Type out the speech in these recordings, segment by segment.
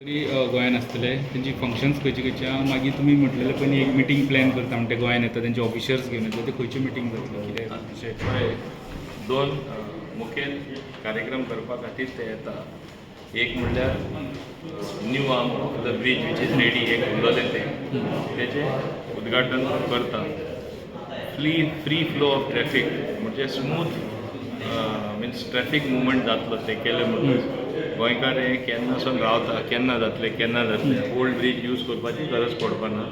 तरी गोंयान आसतले, तेंची फंक्शन्स खंयची खंयची आहा? मागीर तुमी म्हटलेले पयलीं एक मिटींग प्लॅन करता म्हणटे, गोंयान येता, तेंचे ऑफिशर्स घेवन येतले, ते खंयची मिटींग जातली, कितें अशें? पळय, दोन मुखेल कार्यक्रम करपा खातीर ते येता. एक म्हणल्यार new arm of the bridge which is ready, एक उरलेलें तें, तेजें उद्घाटन करता. Free flow of traffic म्हणजे स्मूथ मिन्स ट्रॅफीक मुवमेंट जातलो तें केलें म्हणटकच. गोंयकार हे केन्नासून रावता, केन्ना जातलें, केन्ना जातलें, ओल्ड ब्रीज यूज करपाची गरज पडपाना.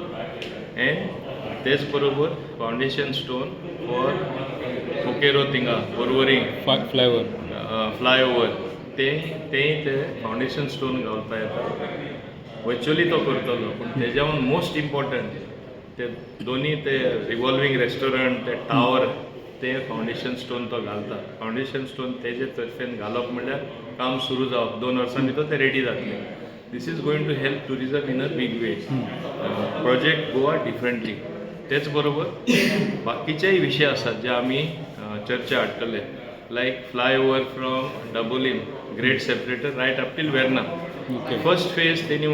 एंड तेच बरोबर फावंडेशन स्टोन फॉर मोकेरो थिंगा पर्वरी फ्लायओवर. फ्लायओवर, ते तेय ते फावंडेशन स्टोन घालपा येता. वर्च्युअली तो करतलो, पूण तेज्याहून मोस्ट इम्पॉर्टंट ते दोनी ते रिवॉल्वींग रेस्टॉरंट, ते टावर, ते फावंडेशन स्टोन तो घालता. फावंडेशन स्टोन तेजे तर्फेन घालप म्हणल्यार काम सुरू जावप, 2 वर्सां भितर ते रेडी जातले. This is going to help tourism in a big way, project Goa differently. तेच बरोबर बाकीचेय विशय आसात जे आमी चर्चा हाडटले, like flyover from Dabolim grade separator right up till Verna. First phase तेणी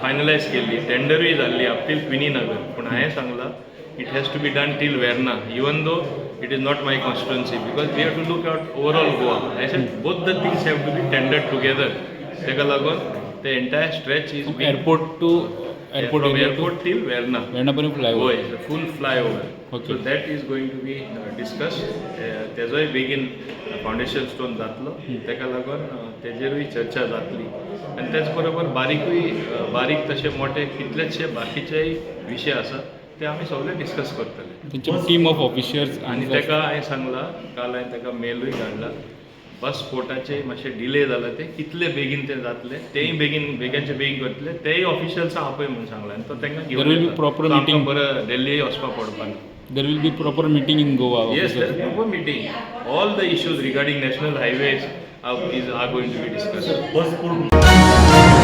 फायनलायज केल्ली, टेंडरूय जाल्ली अप टील क्विनी नगर, पूण हांवें सांगलां, it has to be done till Verna, even though it is not my constituency, because we have to look at overall Goa. I said both the things have to be tendered together. तेका लागून ते entire stretch is airport to airport. Airport till Verna. Verna पर्यंत flyover. हय, फूल flyover. So that is going to be discuss. तेजोय बेगीन foundation stone जातलो, तेका लागून तेजेरूय चर्चा जातली. आनी तेच बरोबर बारीकूय बारीक तशे मोठे कितलेशे बाकीचेय विशय आसा, ते आमी सगळे डिस्कस करतले. तेंचे टीम ऑफ ऑफिशर्स. आनी तेका हांवें सांगलां, काल हांवें तेका मेलूय धाडला, बस पोर्टाचे मातशे डिले जाला, ते कितले बेगीन ते जातले, तेय बेगीन, बेगाचे बेगीन करतले. तेय ऑफिशियल्सां आपय म्हूण सांगलां आनी तो तांकां घेवन There will be येता. Proper So आमकां meeting. बरं दिल्ली वचपा पडपा ना. There will be proper meeting in Goa? Yes, there will be proper meeting. All the issues regarding national highways are going to be discussed. Bus port.